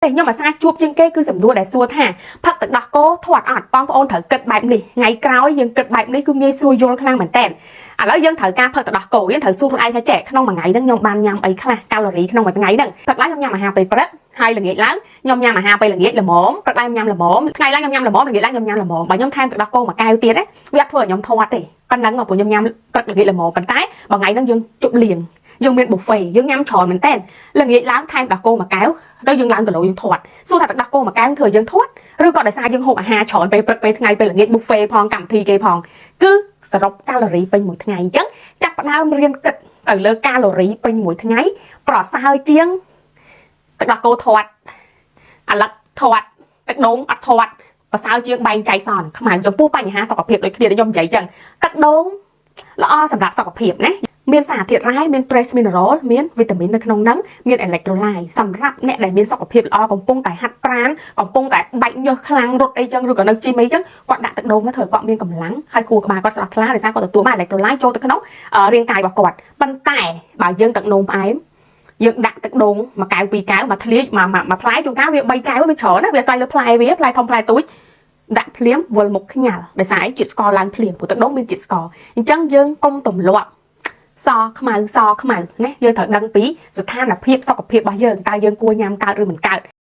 តែខ្ញុំអាសាជួបជាងគេគឺសំណួរដែលសួរថាផឹកទឹកដោះគោធាត់អត់បងប្អូនត្រូវគិតបែបនេះថ្ងៃក្រោយយើងគិតបែបនេះគឺងាយស្រួលយល់ខ្លាំងមែនតើឥឡូវយើងត្រូវការផឹកទឹកដោះគោយើងត្រូវសួរខ្លួនឯងថាចេះក្នុងមួយថ្ងៃហ្នឹងខ្ញុំបានញ៉ាំអីខ្លះកាឡូរីក្នុងមួយថ្ងៃហ្នឹងព្រឹកឡើងខ្ញុំញ៉ាំអាហារពេលព្រឹកហើយល្ងាចឡើងខ្ញុំញ៉ាំអាហារពេលល្ងាចល្មមព្រឹកឡើងខ្ញុំញ៉ាំល្មមថ្ងៃឡើងខ្ញុំញ៉ាំល្មមល្ងាចឡើងខ្ញុំញ៉ាំល្មមបើខ្ញុំថែមទឹកដោះគោមួយកែវទៀតណាវាអត់ធ្វើឲ្យខ្ញុំធាត់ទេប៉ុណ្ណឹងព្រោះខ្ញុំញ៉ាំព្រឹកល្ងាចល្មមប៉ុន្តែបើថ្ងៃហ្នឹងយើងជប់លៀងយើងមានប៊ូហ្វេយើងញ៉ាំច្រើនមែនតើល្ងាចឡើងថែមដោះគោមួយកែវទៅយើងឡើងគីឡូយើងធាត់សួរថាទឹកដោះគោមួយកែវធ្វើឲ្យយើងធាត់ឬក៏ដោយសារយើងហូបអាហារច្រើនពេលព្រឹកពេលថ្ងៃពេលល្ងាចប៊ូហ្វេផងកម្មវិធីគេផងគឺសរុបកាឡូរីពេញមួយថ្ងៃអញ្ចឹងចាប់ផ្ដើមរៀនគិតទៅលើកាឡូរីពេញមួយថ្ងៃប្រសើរជាងទឹកដោះគោធាត់អាឡឹកធាត់ទឹកដូងអត់ធាត់ប្រសើរជាងបែងចែកសនខ្មៅចំពោះបញ្ហាសុខភាពដូចគ្នាដែលខ្ញុំនិយាយអញ្ចឹងទឹកដូងល្អសម្រាប់សុខភាពណាមានសារធាតុរ៉ែមាន trace mineral មានវីតាមីននៅក្នុងហ្នឹងមាន electrolyte សម្រាប់អ្នកដែលមានសុខភាពល្អកំពុងតែហាត់ប្រាណកំពុងតែបែកញើសខ្លាំងរត់អីចឹងឬក៏នៅ gym អីចឹងគាត់ដាក់ទឹកដូងមកធ្វើឲ្យគាត់មានកម្លាំងហើយខួរក្បាលគាត់ស្រស់ថ្លាដោយសារគាត់ទទួលបាន electrolyte ចូលទៅក្នុងរាងកាយរបស់គាត់ប៉ុន្តែបើយើងទឹកដូងផ្អែមយើងដាក់ទឹកដូងមួយកែវពីរកែវមកធ្លាយមកមួយផ្លែជួនកាលវា3កែវវាច្រើនណាវាអាស្រ័យលើផ្លែវាផ្លែធំផ្លែទូចដាក់ភ្លាមវិលមុខខ្ញាល់ដោយសារអីជាតិស្ករឡើងភ្លាមព្រោះទឹកដូងមានជាតិស្ករអញ្ចឹងយើងកុំទម្លាប់សខ្មៅសខ្មៅណាយើងត្រូវដឹងពីស្ថានភាពសុខភាពរបស់យើងតើយើងគួរញ៉ាំកើតឬមិនកើត។